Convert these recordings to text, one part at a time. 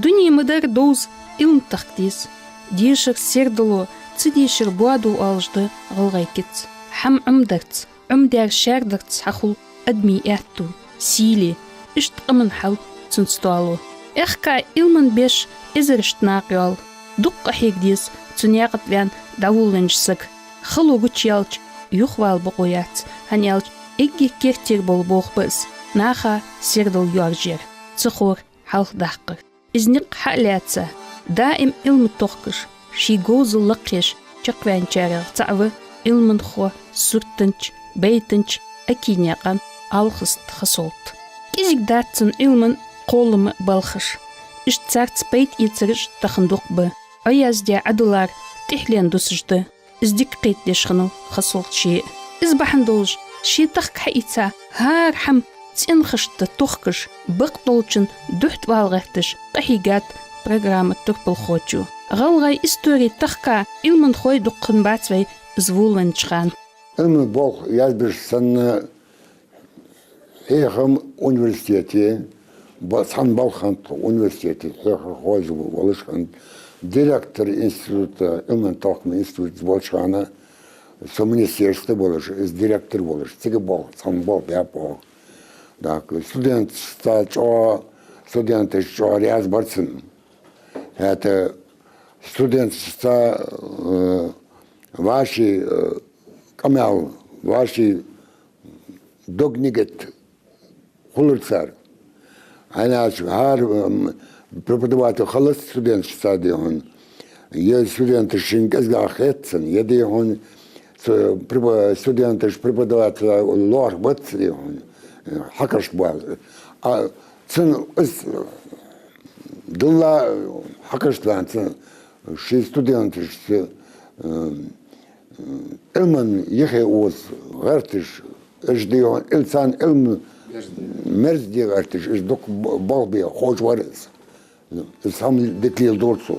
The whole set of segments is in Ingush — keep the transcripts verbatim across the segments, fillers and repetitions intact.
Дуне ма дарра довза, Ӏилма тахка деза. Дешара сердало, ца дешара боадо оалаш да гӀалгӀай кица. ХӀама Ӏомадарца, Ӏомадаьр шаьрдарца хьахул адамий аьттув, сийле, иштта къаман хьал, цун стоало. Аьхка Ӏилман беш эзарашта накъайоал. Дукха къахьега деза цу наькъа тӀа ваьнна дӀаволавеннача сага. Хало гучаяьлча, юхавала бокъо яц, хӀана аьлча эггара керттера бола болх ба из, наха сердал йоаржаяр, ца ховр, хьалхадаккхар. Из никъ хьа а лаьца, даим Ӏилма тохкаш, ший говзал лакхъеш чакхваьнначарех цаӀ ва Ӏилманхо, суртанча, байтанча Акинаькъан Алхаста Хасолт. КӀезига дац цун Ӏилман, кхоллама балхаш. Иштта царца пайда эцараш тахан дукха ба. Ӏояздаь Ӏадалара тӀехьленна дусаш да. Из дика кхетадеш хиннав Хасолт ше а. Из бахьан долаш, ше тахка хьаийца, хӀара хӀама цӀенхашта тохкаш, бакъдолчун духьтӀавала гӀерташ къахьийгад программа турпалхочо. ГӀалгӀай истори тахка Ӏилманхой дукха хиннабац вай из волавеннача хана. Ӏилман болх язбеш санна, хьехам университете, ба-, цхьан балха хиннад тхо университете хьехархоша волаш хиннад, директор института, Ӏилман-тохкама института волча хана, со министерстве волаш, из директор волаш, цига болх, цхьан болх баьб оаха. Так, студенташца чӀоагӀа, студенташ чӀоагӀа раьза бар цунна. ХӀаьта студенташца, э, вӀаший, э, къамаьл, вӀаший дог-нигат хулар цар. ХӀана аьлча хӀара, м, преподаватель хилац студенташца, дий хьона. Е студенташ шийна кӀезигагӀа хет цунна, е, дий хьона, ц-, препо-, студенташ преподавателя лоархӀ бац, дий хьона, хьакхашта боал. А цун из дилла хьакхашта ваьнна цун ший студенташца, м, Ӏилман юхе оза гӀерташ, уж, дий хьона, Ӏил-, царна Ӏилма мерза де гӀерташ, уж дукха б-, болх бе ховш вар из. Из хӀама дика леладора цо.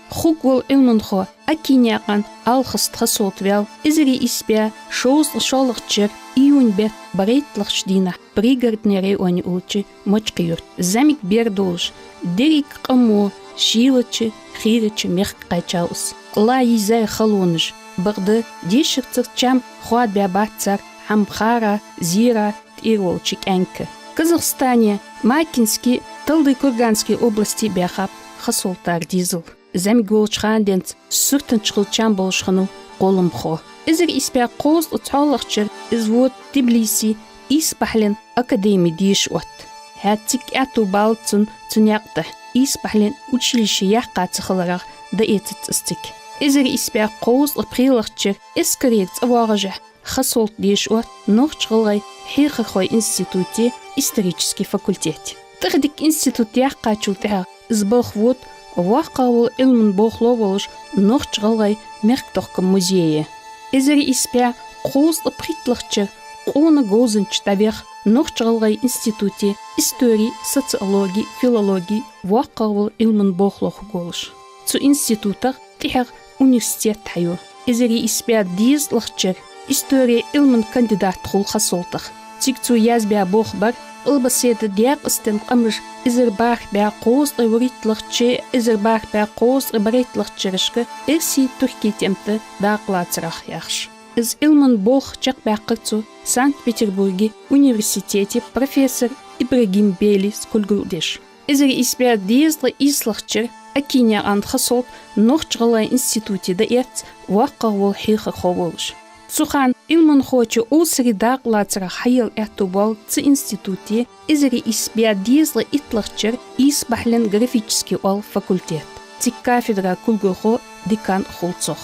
Хургвола Ӏилманхо Акинаькъан Алхаста Хасолт ваьв эзар ийс бӀаь шовзткъа шоллагӀча шера июнь бетта барайтталагӀча дийнахьа Пригородни районе уллача Мочкъий-Юрта. ЗӀамига бер долаш, деррига къамо шийлача, хийрача мехка кхаьчав из. Ла йизай халонаш, бакъда дешарца чам хоадабаьбац цар хӀама хара, зера тӀера волча кӀаьнка. Казахстане, Макински, Талдыкургански областе баьхаб Хасолтара дезал. ЗӀамига волча хана денз суртанча хила чам болаш хиннав кхолламхо. Эзар ийс бӀаь кховзткъа цхьоалагӀча шера из вода Тбилисе ийсбахьален академе деша отта. ХӀаьта цига аьттув балац цун цу наькъа тӀа, ийсбахьален училище яьккха ца хиларах дӀаэцац из цига. Эзар ийс бӀаь кховзткъа пхелагӀча шера эскарера цӀавоагӀашехь Хасолт деша отта Нохч-ГӀалгӀай хьехархой институте исторически факультете. ТӀахдика институт яьккхачул тӀехьагӀа из балха вода воккхагӀа вола Ӏилман болхло волаш Нохч-ГӀалгӀай мехка-тохкама музее. Эзар ийс бӀаь кховзткъа пхийтталагӀча шера къона говзанча дӀавеха Нохч-ГӀалгӀай институте истори, социологи, филологи воккхагӀа вола Ӏилман болхло хургволаш. Цу институтах тӀехьагӀа университет хьайоал. Эзар ийс бӀаь дезткъалагӀча шера истори Ӏилман кандидат хул Хасолтах. Цига цо язбаь болх бар «Къилбаседа Даькъастен къамаш эзар бархӀ бӀаь кховзткъа вурийтталагӀча, эзар бархӀ бӀаь кховзткъа барайтталагӀча шерашка Эрсий-Туркий тӀем тӀа дакъа лацарах» яхаш. Из Ӏилман болх чакхбаьккхар цо Санкт-Петербурге университете профессор Ибрагим Белис кулгал деш. Эзар ийс бӀаь дезткъа ийслагӀча шера Акинаькъан Хасолт Нохч-ГӀалгӀай институте дӀаэц воккхагӀа вола хьехархо волаш. Цу хана Ӏилманхочо Овсаре дакъа лацарах хьаяла аьттув боал цу институте эзар ийс бӀаь дезткъа итталагӀча шера ийсбахьален графически оал факультет. Цига кафедра кулгалхо, декан хул цох.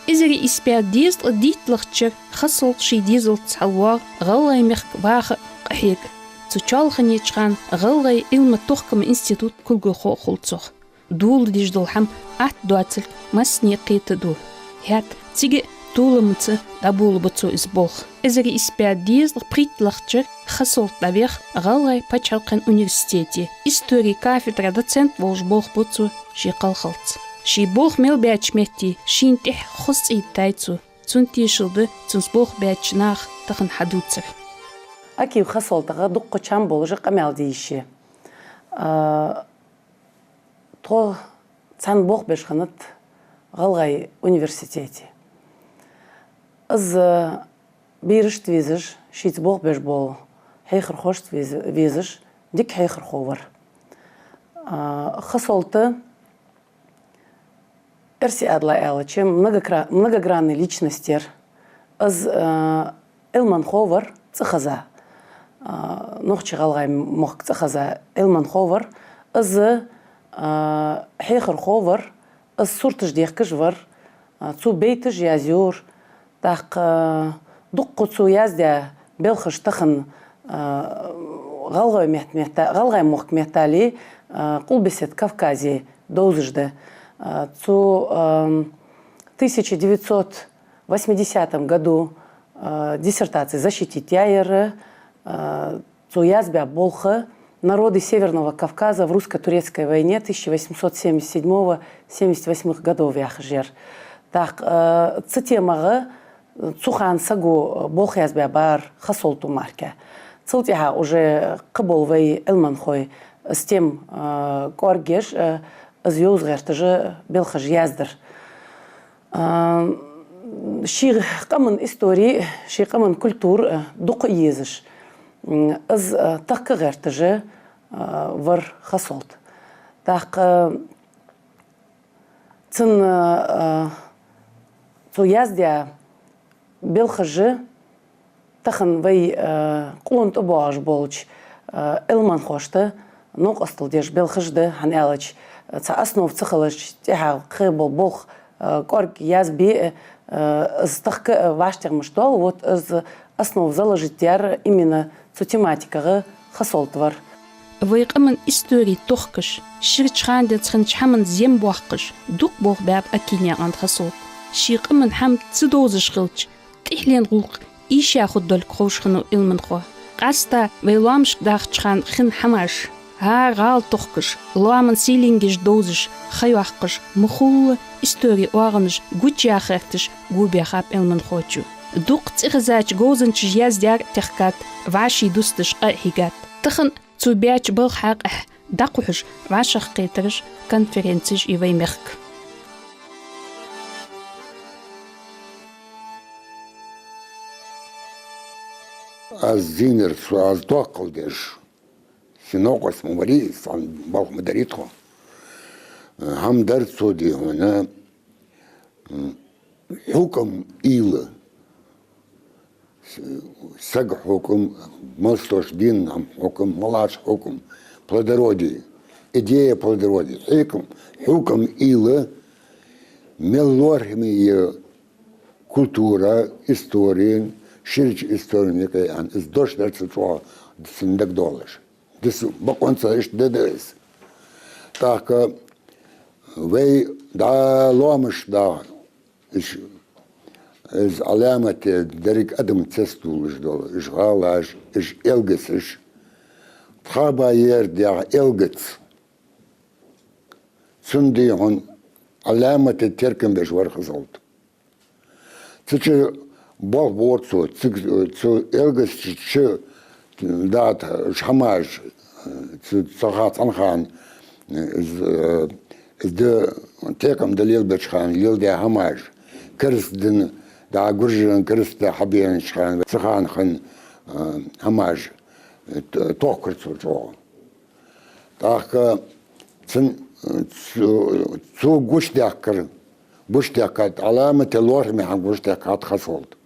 Эзар ийс бӀаь дезткъа дийтталагӀча шера Хасолт ший дезалца хьалвоагӀа ГӀалгӀай мехка ваха а къахьега. Цу чоалханеча хана ГӀалгӀай Ӏилма-тохкама институт кулгалхо хул цох. Доладеш дола хӀама атта доацилга массане кхетаду. ХӀаьта цига а толамца дӀаболабу цо из болх. Эзар ийс бӀаь дезткъа пхийтталагӀча шера Хасолт дӀавеха ГӀалгӀай паччахьалкхен университете истори кафедра доцент волаш болх бу цо ший кхалхалца. Ший болх мел баьча метте шийна тӀехьа хоза цӀи йиттай цо. Цунна тешал да цунца болх баьча наха тахан хьадувцар. Акиев Хасолтага дукха чам болаш къамаьл де йиш я. А, Тхо цхьана болх беш хиннад ГӀалгӀай университете. Из, э, берашта везаш, шийца болх беш бола хьехархошта вез-, везаш, дика хьехархо вар. А, Хасолта, эрсий адала аьлча, многокра-, многогранный личность яр. Из, э, Ӏилманхо вар цӀихеза. Э, Нохчий-ГӀалгӀай мохк цӀихеза Ӏилманхо вар. Из, э, хьехархо вар, из сурташ дехкаш вар, э, цо бейташ язйора. ТӀаккха, э, дукха цо яздаь белхаш тахан, э, ГӀалгӀай метта-, метта-, ГӀалгӀай мохк меттали, э, «Къулбеседа Кавказе» довзаш да. Э, цо, эм, тысяча девятьсот восьмидесятом году, э, диссертаци защитить яьяр, э, цо язбаь болх «Народы Северного Кавказа в русско-турецкой войне тысяча восемьсот семьдесят седьмого семьдесят восьмых годов» яхаш яр. ТӀаккха, э, цу темагӀа цу хана саго болх язбаь бар Хасолта ва мара. Цул тӀехьагӀа уже кхыбола вай Ӏилманхой из тема, э, кӀоарга еш, э, из йовза гӀерташ белхаш яздар. А, ший къаман истори, ший къаман культура, э, дукха езаш, м, из, э, тахка гӀерташ, э, вар Хасолта. ТӀаккха цун, э, цо яздаь белхаш тахан вай, э, къона тӀабоагӀаш болча, э, Ӏилманхошта новкъостал деш белхаш да, хӀана аьлча, цхьа основа ца хилча, тӀехьагӀа кхы бола болх, э, кӀоарга язбе, э, из тахка, э, вӀаштӀехьмаш доал, вот из основа заложить яьр именно цу тематикагӀа Хасолта вар. Вай къаман истори тохкаш, ширача хана денз хиннача хӀаман зем боаккхаш, дукха болх баьб Акинеан Хасолта. Ший къаман хӀама ца довзаш хилча, тӀехьленна гӀулакх ийша хургдолга ховш хиннав Ӏилманхо. Къаьстта вай лоамашка дахача хана хинна хӀамаш, хӀара гӀала тохкаш, лоаман сийленгаш довзаш, ха йоаккхаш, мухула истори оагӀонаш гучаяха гӀерташ гобаьхаб Ӏилманхочо. Дукха цӀихезача говзанчаша яздаьр а техкад, вӀаший дусташ къа а хьийгад. Тахан цо баьча балха хьакъехьа дӀакхухьаш вӀашагӀкхетараш, конференцеш я вай мехка. Аз зийнар, цо аз доккхал деш. Синокъос ма варий, сан балха ма дарий тхо. ХӀама дар цо, дий хьона, хьукам уйла. Сага хьукам, малсдош дийнахьа хьукам, малаш хьукам, плодородие, идея плодородия, хьукам, хьукам уйла, мел лоархӀаме я культура, истори, ширача истори юкъе аьнна, из дош дар цо чӀоагӀа цун дагадоалаш. Дус бокъонца иштта де да из. ТӀаккха вай дӀа лоамаш да, уж, из Ӏаламате деррига адам цецдоалаш дола, уж гӀалаш, уж элгацаш. Тхьаба ер дегӀ элгац. Цун, дий хьона, Ӏаламате теркам беш вар Хасолта. Цу чу болх бора цо, цига, цу элгацаш чу дата уж хӀамаш, цу, цу ха-, цхьан хана, из, из да, текъам да лелабеча хана леладаь хӀамаш, керастдин, дӀа гуржараш кераста хьабенача хана, цу хана хинна хӀамаш, т-, тохкар цо чӀоагӀа. ТӀаккха цун, цо, цо гучадаьккхар, гучадаьккхад, Ӏаламате лоархӀаме хӀама гучадаьккхад Хасолта.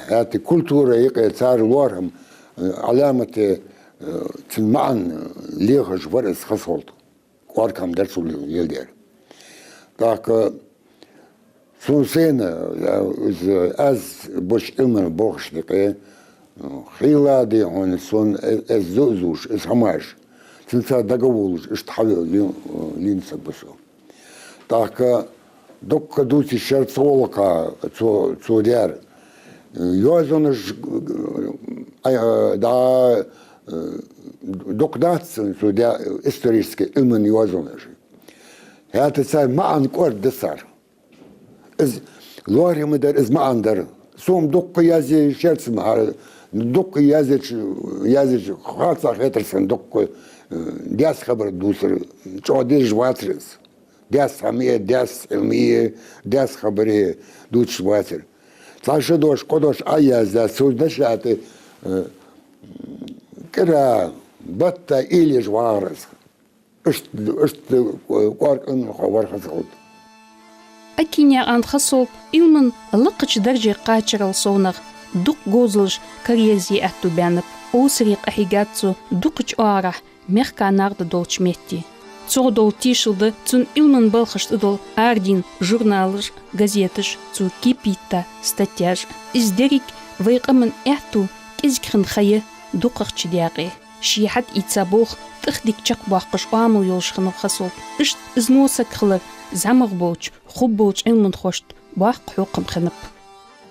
ХӀаьта культура юкъе цар лоархӀам, Ӏаламате цун маӀан лехаш вар из Хасолта. КӀоарга хӀама дар цо леладер. ТӀаккха сона сайна, я, из аз боча Ӏилман болхаш юкъе, хийла, дий хьона, сона э-, эз зу-, зувш, из хӀамаш. Цунца дагавоалаш, иштта хьавел лин-, лийнна саг ва со. ТӀаккха дукха дувца шера цу гӀулакха цо, цо даьр. Йоазонаш, э, да, э, дукха дац цо даь исторически Ӏилман йоазонаш. ХӀаьта цар маӀан кӀоарга да цар. Из лоархӀаме дар, из маӀан дар. Сона дукха язъе шерца ма хӀара, Дукха яздаьча, яздаьча харцахьа хетар сона дукха, э, даьца хабар дувцар, чӀоагӀа дезаш вацар из. Даьца хӀама, даьца Ӏилма, даьца хабар дувцаш вацар. Цхьа ши дош, кхо дош Ӏояздаь, цу дешах тӀа, э, кӀира, бетта уйла еш вагӀар из. Иштта, иштта, э, кӀоарга Ӏилманхо вар Хасолта. Акинаькъан Хасолт Ӏилман лакхача дарже кхачарал совнагӀа дукха говзалаш караерзае аьттув баьннаб. Овсаре къахьийгад цо дукхача оагӀорахьа мехка нах да долча метте. Цох дола тешал да цун Ӏилман балхашта тӀадола арадаьнна журналаш, газеташ, цо кепийтта статьяш. Из деррига вай къаман аьттув кӀезига хинна ха я дукхагӀча даькъе. Ше хьатӀаийца болх тӀехдика чакхбоаккхаш Ӏамал йолаш хиннав Хасолт. Иштта из новкъа саг хилар зӀамагӀа болча, хургболча Ӏилманхошта боккха хьокхам хиннаб.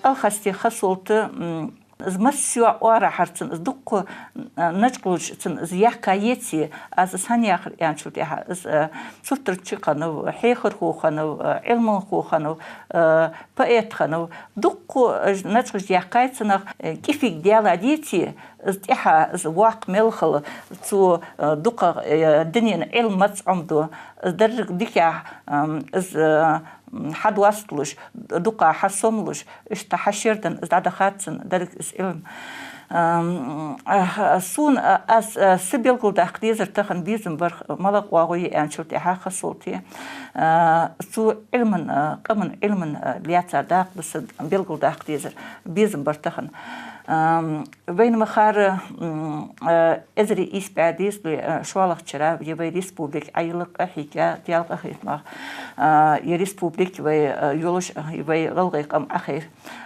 Алхасти Хасолта, м, из массайола оагӀорахьара цун из дукха, м, начкъалаш цун из яхка еце, аз из хӀана яхар аьнначул тӀехьагӀа, из, э, суртарча хиннав, хьехархо хиннав, э, Ӏилманхо хиннав, э, поэт хиннав. Дукха, э, начкъаш яьккхай цунах, э, кӀифига даьлла деце, из тӀехьа, из воккха мел хила, цо, э, дукха, э, дунен Ӏилма маца Ӏомаду, из деррига дикагӀа, ам, из, э, м, хьадоасталуш, дукха хьасомалуш, иштта хьашерденна из дӀадахад цун деррига из Ӏилма. Ам, а, сона, а, аз, а, са белгалдаккха дезар тахан безам бар, малагӀа оагӀув я аьнначул тӀехьагӀа Хасолта, а, цу Ӏилман, а, къаман Ӏилман, а, лаьца дакъа да са белгалдаккха дезар, безам бар тахан. Ам, Вайна ма харра, м, э, эзар ийс бӀаь дезткъа, э, шоллагӀча шера я вай республика Ӏойилла, къахьийга, Даьла къахетамах, э, я республика вай, э, йолаш, э, вай гӀалгӀай къам Ӏохайра.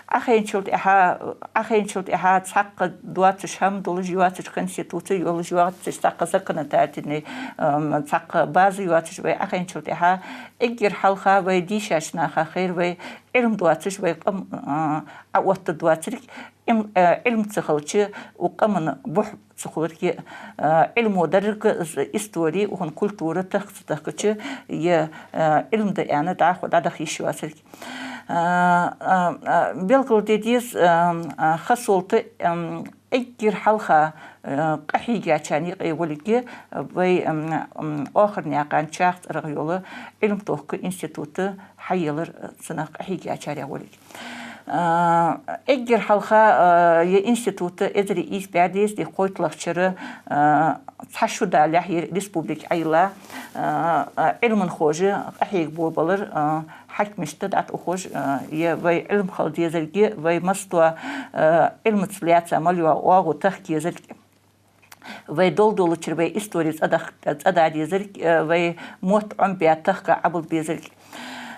Ӏохайначул тӀехьагӀа, Ӏохайначул тӀехьагӀа цхьаккха доацаш хӀама долаш, йоацаш конституци йолаш, йоацаш цхьаккха законодательни, м, цхьаккха база йоацаш вай Ӏохайначул тӀехьагӀа, эггара хьалха вай дийшача наха хайра вай Ӏилма доацаш вай къам, э, Ӏооттаргдоацилга, Ӏилм-, э, Ӏилма ца хилча, укх къаман бухь ца хуларгья, э, Ӏилмо деррига из истори, укхун культура тахка ца тахкача, е, э, Ӏилма да аьнна дӀахо дӀадаха йиш йоацилга. Э, э, э, белгалде деза, э, э, Хасолта, э, эггара хьалха, э, къахьийгачарна юкъе волга, вай, э, э, Охар-Наькъан Чахча цӀерагӀа йола Ӏилма тохка институт хьаелар, э, цунах къахьийгачарех волга. А, эггара хьалха, а, е институт эзар ийс бӀаь дезткъа кхойтталагӀча шера, а, цхьа шу далехь е республика Ӏойилла, а, а, Ӏилманхоша къахьега бо балар, а, хьакимашта дӀатӀаухаш, а, е вай Ӏилма хила дезилга, вай масса, а, Ӏилмаца лаьца мел йола оагӀув тахка езилга. Вай долдолчар, вай истори цӀадах-, цӀада дезилга, э, вай мотт Ӏомабе тахка Ӏобилла безилга.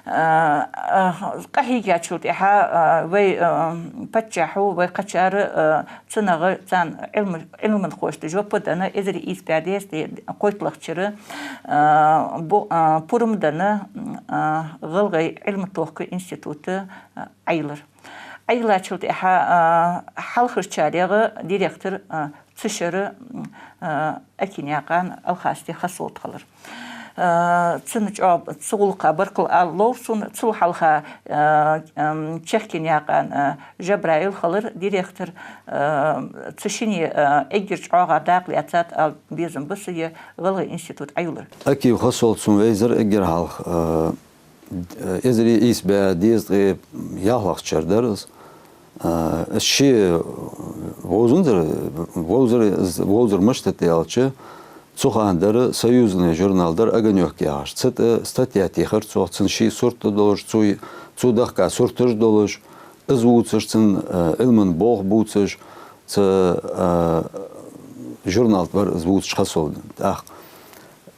Э, э, къахьийгачул тӀехьагӀа, э, вай, э, паччахьо, вай кхычар, э, цунах царна Ӏилма-, Ӏилманхошта жоп денна, эзар ийс бӀаь дезткъа кхойтталагӀча шера, э, бу-, э, пурам денна, э, ГӀалгӀай Ӏилма тохка институт, э, Ӏойилар. Ӏойиллачул тӀехьагӀа, а, хьалхарчарех директор, а, цу шера, м, а, Акинаькъан Алхасти Хасолт хилар. А, цунна чӀоагӀа цу гӀулакха баркал ала лов сона, цул хьалха, а, ам, Чехкинаькъан, а, Жабраил хилар директор, а, цу шинне, а, эггара чӀоагӀа дакъа лаьцад ала безам ба са е ГӀалгӀай институт Ӏойиллар. Акиев Хасолт сона вайзар эггара хьалха, а, эзар ийс бӀаь дезткъа ялхлагӀча шера дар из. А, из ше вовзанзар, вовзар, вовзар мишта да аьлча, цу хана дар союзни журнал дар «Огонёк» яхаш. Цу тӀа статья техар цо, цун ший сурт долаш, цу, цо дахка сурташ долаш, из вувцаш, цун, а, Ӏилман болх бувцаш, цу, а, журнал тӀа вар из вувцаш Хасолт. ТӀаккха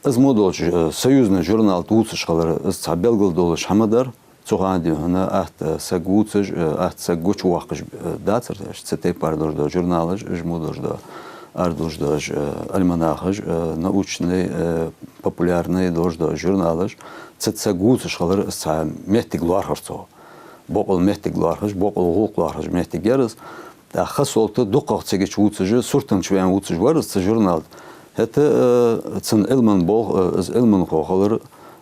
из мо долча, э, союзни журнал тӀа вувцаш хилар, из цхьа белгалдолаш хӀама дар. Цу хана дий хьона атта саг вувцаш, э, атта саг гучавоаккхаш, э, дацар, цу тайпара долаш дола журналаш, уж мо долаш дола, ара долаш дола, э, альманахаш, э, научни, э, популярни долаш дола журналаш. Цу тӀа саг вувцаш хилар, из цхьа моттиг лоархӀар цо. Бокъонца моттиг лоархӀаш, бокъонца гӀулакх лоархӀаш моттиг яр из. ТӀаккха Хасолт дукхагӀа цига чу вувцаш, суртанча ваьнна вувцаш вар из цу журнал тӀа. ХӀаьта, э, цун Ӏилман болх, э, из Ӏилманхо хилар,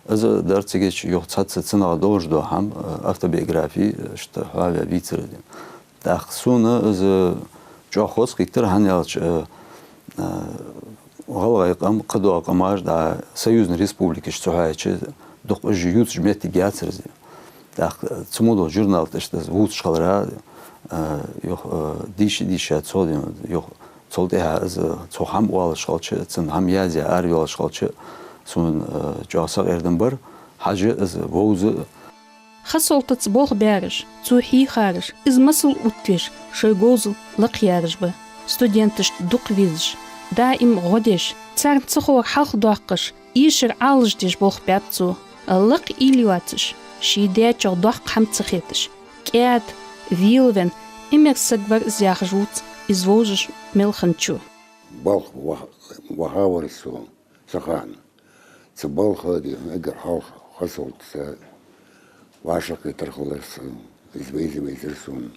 из дар цига чу юха цхьацца цунах долаш дола хӀама, э, автобиографи, э, иштта хьоаваь вийцар из. ТӀаккха сона из, э, ЧӀоагӀа хоза хийттар, хӀана аьлча, э, э, гӀалгӀай къам, кхыдола къамаш, да, союзни республикаш цу хьайча, дукха уж ювцаш моттиг яцар из. ТӀаккха цу мо дола журнал тӀа иштта из вувцаш хилара, э, юха, э, дийша, дийша, цо, юха, цул тӀехьа из, цо хӀама оалаш хилча, цун хӀама язъяь аравоалаш хилча, сона, э, чӀоагӀа сакъердам бар, хьажа из вовза. Хасолтаца болх баьраш, цо хьийхараш, из масал оттавеш, шоай говзал лакхъяьраш ба. Студенташта дукха везаш, даим гӀо деш, царна ца ховр хьалхадоаккхаш, эшар Ӏалашдеш болх баьб цо. Лакха уйла йоацаш, ший даьчох доккха хӀама ца хеташ, кӀаьда, велавенна, Ӏимер саг вар из яхаш вувц из вовзаш мел хинначо. Балха ваха-, вахавар со цу хана. Цу балха, дий хьона, эггара хьалха Хасолтаца вӀашагӀкхетар хилар са, из вайза-вайзар сона.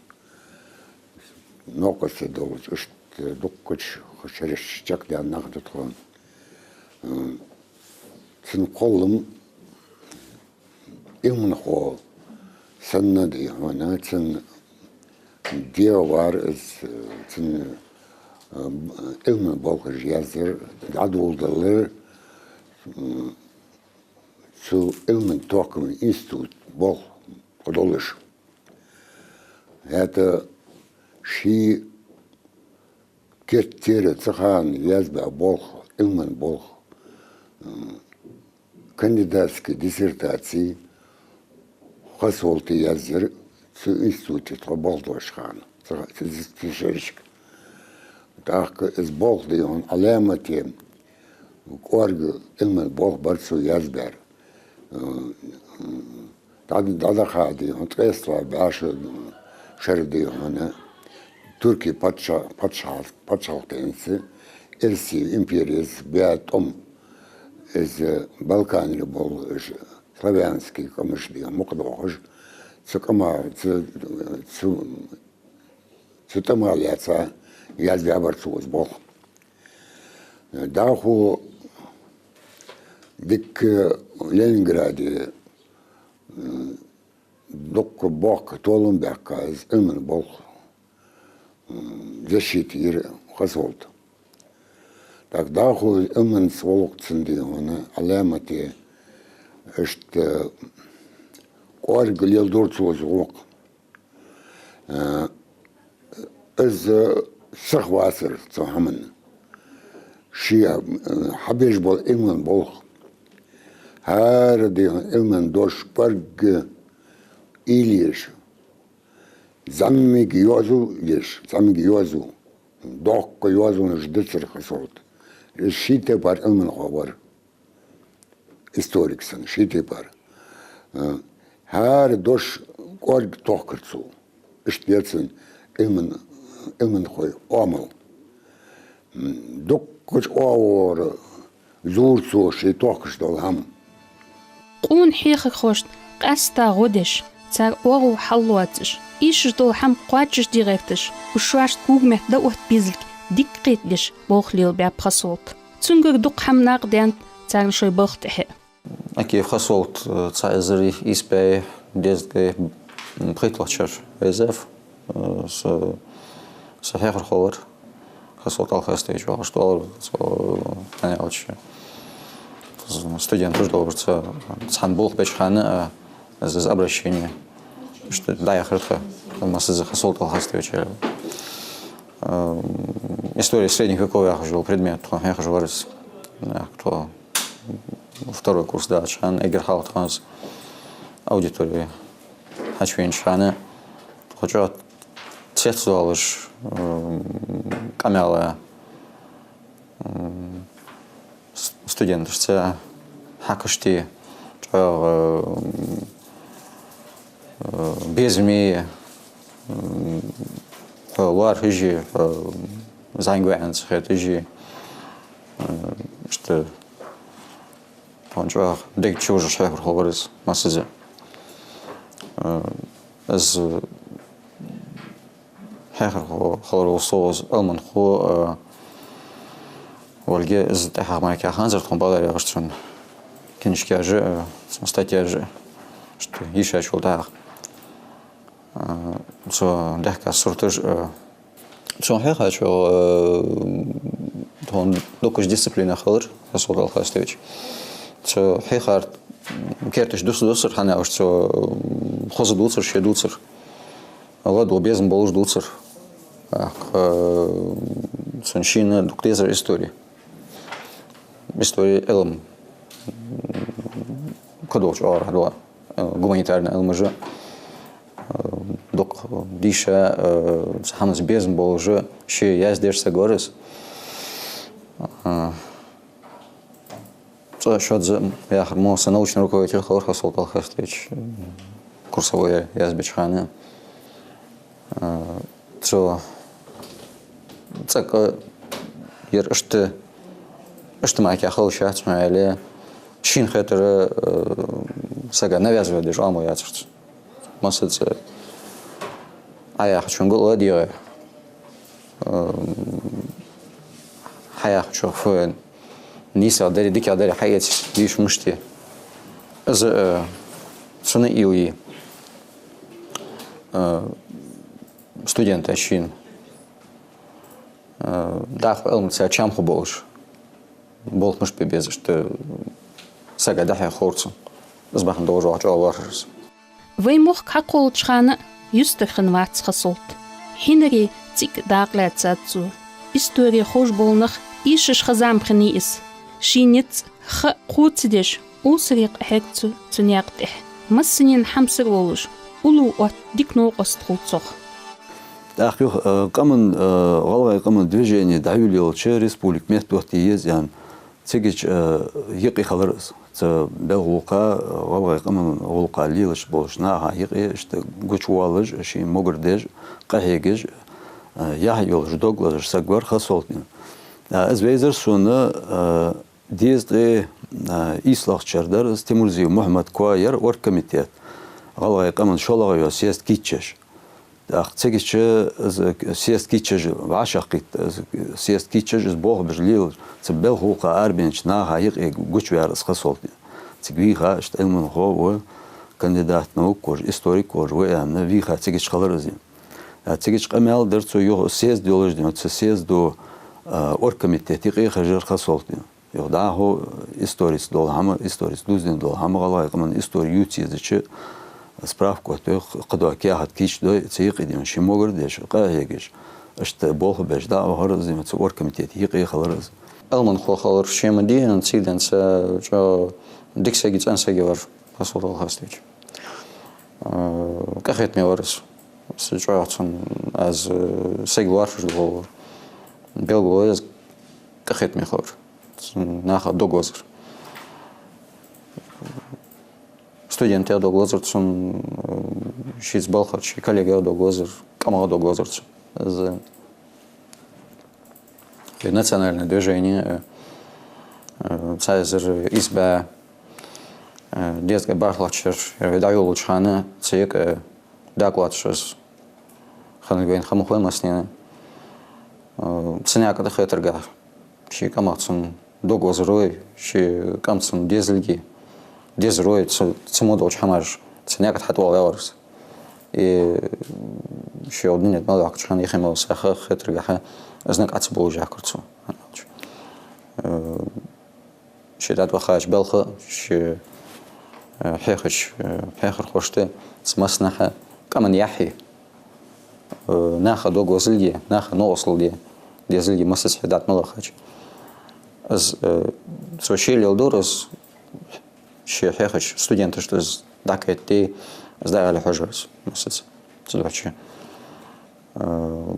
Новкъостий долча, иштта дуккхача шерашка чакхдаьнна нах да тхо. М, цун кхоллам Ӏилманхо санна, дий хьона, цун дегӀа вар из, цун, э, Ӏилман болхаш яздар, дӀадоладалар, м, цу Ӏилман тохкама институт болх кхы долаш. ХӀаьта ший керттера цу хана язбаь болх, Ӏилман болх, м, кандидатски диссертаци Хасолта язъяьр цу институте тхо болх беш хана, цу, цу, цу шерашка. ТӀаккха из болх, дий хьона, Ӏаламате кӀоарга Ӏилман болх бар цо язбаьр. М, м, дӀа-, дӀадаха, дий хьона, ткъестлагӀа бӀаь шу шера, дий хьона, Туркий пачча-, паччахьал-, паччахьалкхенца, Эрсий импереца баь тӀом, из Балканера бола уж славянски къамаш, дий хьона, мукъадоахаш, цу къама-, цу, цу, цу тӀема лаьца яздаь бар цо из болх. ДӀахо дика Ленинграде, м, дукха боккха толам баьккха из Ӏилман болх, м, защита йир Хасолта. ТӀаккха дӀахо из Ӏилманца гӀулакх цун, дий хьона, Ӏаламате иштта кӀоарга леладора цо из гӀулакх. Э, из сиха вацар цу хӀаман. Ший, э, хьабеш бола Ӏилман болх. ХӀара, дий хьона, Ӏилман дош кӀоарга уйла еш, зӀамига йоазув еш, зӀамига йоазув, доккха йоазонаш дацар Хасолта. Из ший тайпара Ӏилманхо вар. Историк санна, ший тайпара. Э, хӀара дош кӀоарга тохкар цо. Иштта яр цун Ӏилман-, Ӏилманхой оамал. М, дуккхача оагӀора зур цо ший тохкаш дола хӀама. Къона хьехархошта къаьстта гӀо деш, цар оагӀув хьаллоацаш, эшаш дола хӀама кхоачашде гӀерташ, уж шоашта когаметта дӀаотта безалга дика кхетадеш болх лелабаьб Хасолта. Цунгара дукха хӀама накъадаьннад царна шоай балха тӀехьа. Акиев Хасолт, э, цхьа эзар ийс бӀаь дезткъеи, м, пхийтталагӀча шера вайзав, э, са, са хьехархо вар Хасолт Алхасович, вахаш доаллар, цо, э, хӀана аьлча, студент уж долаш ца, цхьан болх беча хана, э, из, из обращение, иштта дӀаяхар тха, массаза Хасолт Алхасовича. Э, история средних веков яхаш йола предмет тхона хьехаш вар из. Э, тхо второй курс даьча хана, эггара хьалха тхона из аудитори хьачувенача хана, тхо чӀоагӀа цецдоалаш, м, къамаьл, м, с-, студенташца хьакхашта, чӀоагӀа, м, э, безаме, м, хьо лоархӀаш, хьо зӀамига ваьнна ца хеташ, э, иштта тхона чӀоагӀа дег чувужаш хьехархо вар из массаза. Э, из хьехархо хиларал совгӀа из Ӏилманхо, э, волга из тӀехьагӀа мара кхы ханзар тхона бала яхаш цун книжкаш а, э, цун статьяш а, иштта йишачул тӀехьагӀа. Э, цо даьхка сурташ, э, Цун хьехачох, э, тхона дукхача дисциплинах хилар, Расул Алхасович. Цо хьехар керташ дус-дусар, хӀана аьлча цо хоза дувцар, ше дувцар. ЛадувгӀа безам болаш дувцар. ТӀаккха, э, цун шийна дукха дезар истори. Истори Ӏилма кадолча оагӀорахьа дола, э, гуманитарни Ӏилмаш а, э, дукха дийша, э, цу хӀамаца безам болаш а, ше яздеш саг вар из. Э, цкъа шозза яхар мо са научный руководитель хилар Хасолт Алхасович, курсовой язбеча хана. Э, цо цӀаккха яр иштта, иштта маьркӀа хила йиш яц, хӀана аьлча шийна хетар, э, сага навязывать деш Ӏамал яцар цо. Масса цӀа Ӏа яхачунга ладийгӀа, э, хьа яхачох фу нийсагӀа дари, дикагӀа дари хьаэца йиш мишта я. Из, э, цунна уйла я, э, студенташта шийна, э, дӀахо Ӏилмаца чам хургболаш болх мишта бе беза, иштта сага дӀахьеха ховр цунна. Из бахьан долаш чӀоагӀа лоархӀар из. Вай мохк хьакхоллача хана юстара хинна вац Хасолт. Хьинаре цӀикӀ дакъа лаьцад цо. Истори ховш бола нах эшаш ха-зама хиннай из. Ший низ, ха кхоачадеш, укх саре къахьег цо цу наькъа тӀехьа. Массанена хьамсара волаш, уллув отта дика новкъост хул цох. ТӀаккха юха, э, къаман, э, гӀалгӀай къаман движени дӀайолаелча, республика меттаоттае еза аьнна, цигача, э, юкъе хилар из. Цу белха гӀулакха, э, гӀалгӀай къаман гӀулакха лелаш болча наха юкъе иштта гучавоалаш, ший могар деш, къахьегаш, э, яхь йолаш, дог лазаш саг вар Хасолт. Э, из вайзар сона, э, дезткъе, э, ийслагӀча шера дар из, Тимурзиев Мухьмад-кхо яр оргкомитета, гӀалгӀай къаман шоллагӀа йола съезд кийчъеш. ТӀаккха цигача из съезд кийчъеш вӀашагӀкхийтта, из съезд кийчъеш, из болх беш лелаш, цу белха гӀулакха арабаьннача наха юкъе гучаваьр из Хасолт. Цига вийха, иштта Ӏилманхо ва, кандидат наук волаш, историк волаш ва аьнна, вийха цигача хилар из. А цигача къамаьл дир цо, юха съезд йолаш дийнахьа, цу съезда, а, оргкомитета юкъе хержар Хасолт. Юха дӀахо историца дола хӀама, историца дувзаденна дола хӀама, гӀалгӀай къаман истори ювца езача, справка оттадой, кхыдола каьхат кийчдой, цу юкъе дийнахьа ший могар деш, къахьегаш, иштта болх беш дӀаухар из, цу оргкомитета юкъе хилар из. Ӏилманхо хилар ше ма дий, цигара денз чӀоагӀа дика саг а, цӀена саг а вар Хасолт Алхасович. Э, къахетаме вар из. Из чӀоагӀа цунна аз, э, саг лоархӀаш дола белгало я из, къахетаме хилар. Цун наха дог лазар. Студентех дог лазар цун, э, шийца балхача ший коллегех дог лазар, къамах дог лазар цун. Из, э, национальное движение, э, э, цхьа эзар ийс бӀаь, э, дезткъеи бархӀлагӀча шера, э, дӀайолалуча хана цу юкъе, э, дакъа лоацаш из хиннилга вайна ха ма хой массанена. Э, цу наькъа тӀа хетаргахьа, ший къамах цун дог лазаро, ший къам цун дезалга дезаро, цу, цу мо долча хӀамаш цу наькъа тӀа хьатӀавоагӀа ваьлар из. И ший дунен тӀа мел ваьккхача хана, ихимал саха хетаргахьа, из наг Ӏа ца болаш яхкар цо. Э, ший дӀатӀавахача балха, ший, э, хьехача, э, хьехархошта, цу массанахьа къаман яхьи, э, наха дог лазалга, наха новкъостал де дезалга массаза хье дӀатӀа мел вахача. Из, э, цо ше леладора из, ше хьехача студенташта из дӀакхетаде, из дӀаала хьожар из массаза. Цудухьа, э,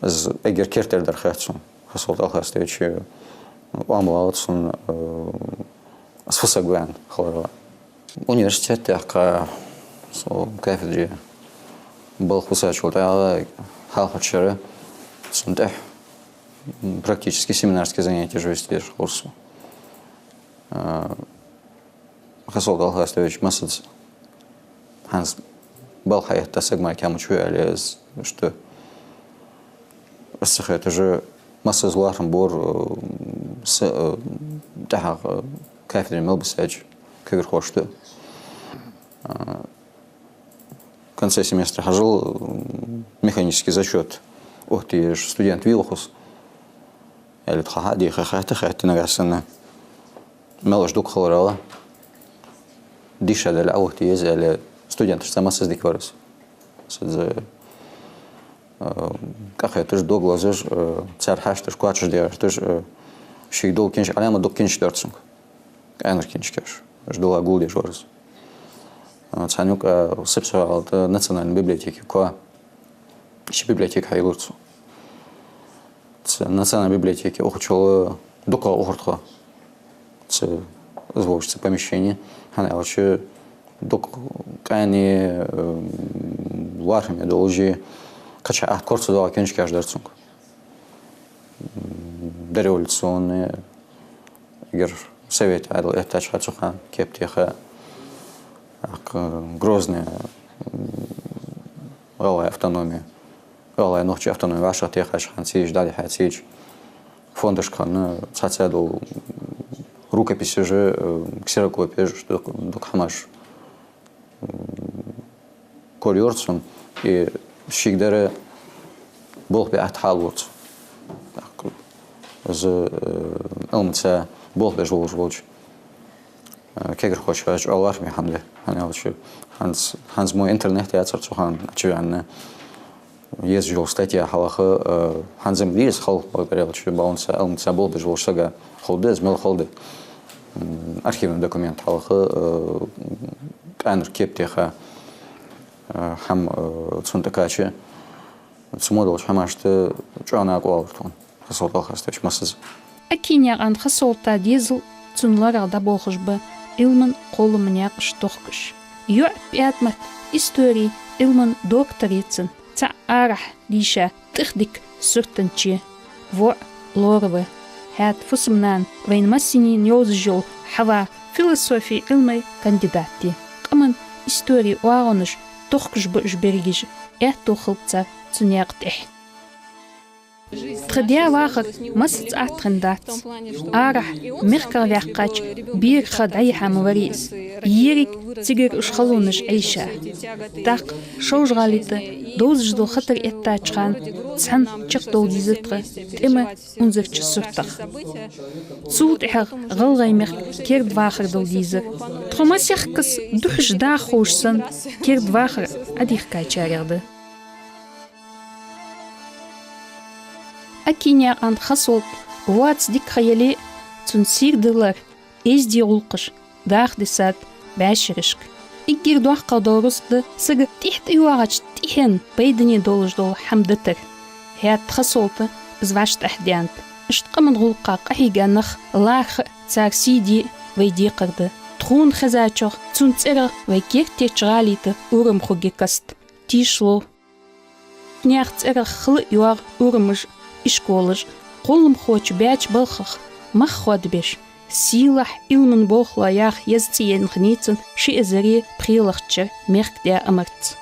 из эггара кертера дар хет сона Хасолт Алхасовича, Ӏамал алац сона, э, из фу саг ва аьнна хиларах. Университет тӀехьа со кафедре балха висачул тӀехьагӀа хьалхарча шера цун тӀехьа практически семинарски занятеш вести деш хилар со. Э, Хасолт Алхасович массаза хӀанз балха хьаэтта саг мара кхы мича ва аьле, из, что из ца хеташ, массаза лоархӀам бора, э, са, э, тӀехьагӀа, э, кафедре мел бисача кагирхошта. Э, конце семестра хьажал, м, механический зачёт Ухте еш студент вий укхаза, аьле, тхо хьа а дийхе, хаьтта, хаьттача нагахьа санна мел уж дукха хиларах, дийша дале а ухте еза, аьле, студенташца массаза дика вар из. Массаза, э, къахеташ, дог лазаш, э, цар хьашташ, кочаш дегӀашташ, э, шийга дола книжка, Ӏаламат дукха книжкаш дар цунга. Къаьнара книжкаш. Уж дола гулдеш вар из. Э, цхьан юкъа, э, сепсоалта национальни библиотеке кхо, ши библиотека хьайилар цо. Цу национальни библиотеке ухачул дукха ухар тхо цу, из волча цу помещене, хӀана аьлча дукха къаьна, э, лоархӀаме долаш, кхыча ахт кор ца доагӀа книжкаш дар цунга. М, дореволюционни, эггара совет Ӏаьдал эттача хана, цу хана кеп теха, тӀаккха Грозне, м, гӀалгӀай автономи, гӀалгӀай нохчий автономи вӀашагӀтехача хана, цигача дӀадихьа, цигача фондашка хана цхьацца дола рукописаш, э, ксерокопеш, дукха, дукха хӀамаш, м, корайора цунна, и шийгара болх бе атта хьалвора цо. ТӀаккха из, э, Ӏилманца болх беш волаш волча, э, кагирхочоа чӀоагӀа лоархӀаме хӀама да. ХӀана аьлча хӀанз, хӀанз мо интернет яцар цу хана, очевидно, езаш йола статья хьалха, э, хӀанз-м дий из хала, бакъдар аьлча, бакъонца, Ӏилманца болх беш волча сага хала да из, мел хала да. М, архивни документ хьалха, э, къаьнара кеп теха, э, хӀама, э, цунна тӀакхача, цу мо долча хӀамашта чӀоагӀа накъавалар тхона, Хасолта Алхасовича, массаза. Акинаькъан Хасолта дезал, цун лорагӀа дӀаболхаш ба Ӏилман, кхоллама наькъаш тохкаш. ЙоӀ ПаьтӀамат истори Ӏилман доктор я цун. Цхьа арахьа дийша, тӀехдика суртанча воӀ лораву. ХӀаьта фусам-нана вайна массанена йовзаш йола Хьава философе Ӏилмай кандидат я. Къаман истори оагӀонаш тохкаш ба уж берригаш, аьттув хилба цар цу наькъа тӀехьа. Тха даь вахар массаза атта хиннадац. Арахьа мехках ваьккхача бера ха дӀаяхьа ма варий из, еррига цигара уж халонаш Ӏайша. ТӀаккха Шовжа-ГӀали тӀа довзаш дола хатар эттача хана цхьана чакхдовла дийзар тха тӀема унзарча суртах. Цул тӀехьагӀа ГӀалгӀай мехка керда вахар дала дийзар. Тхо масехкас духьаш даха ховш санна, керда вахар Ӏадийхкачарех да. Акинаькъан Хасолта воаца дика ха яле а, цун сийрдалар, эздий гӀулакхаш даха дисад бӀаьшерашка. Эггара доккхагӀа дола рузкъа да сага тӀехьа тӀайоагӀача тӀехьенна пайдане долаш дола хӀама дитар. ХӀаьта Хасолта из вӀаштӀехьадаьннад. Иштта къаман гӀулакха къахьийга нах лархӀа а, цар сий де а вай декхар да. Тхона хезачох, цун цӀерагӀа вай керттера ГӀалий тӀа урам хургья каста. Тийша лов. Наьха цӀерагӀа хала а йоагӀа урамаш а, ишколаш а, кхолламхочо баьча балхах мах хоадабеш, «Сийлахь Ӏилман болхло» яха еза цӀи енна хиннай цун ши эзари пхелагӀча шера мехка даь амарца.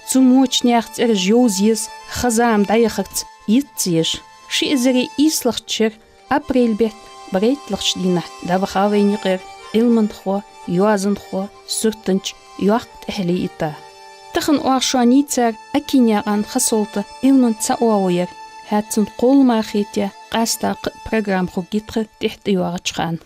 Цу моча наьха цӀераш йовза еза ха-зама дӀаяхарца йиц ца еш, ши эзари ийслагӀча шера апрель бетта барайтталагӀча дийнахьа дӀавахав вайна юкъера Ӏилманхо, йоазонхо, суртанча, йоккха тӀехьале йитта. Тахан оаха шоана йийцар Акинаькъан Хасолта Ӏилманца цхьа оагӀув яр, хӀаьта цун кхоллама хетаяь къаьстта кхы а программа хургья тха тӀехьа тӀайоагӀача хана.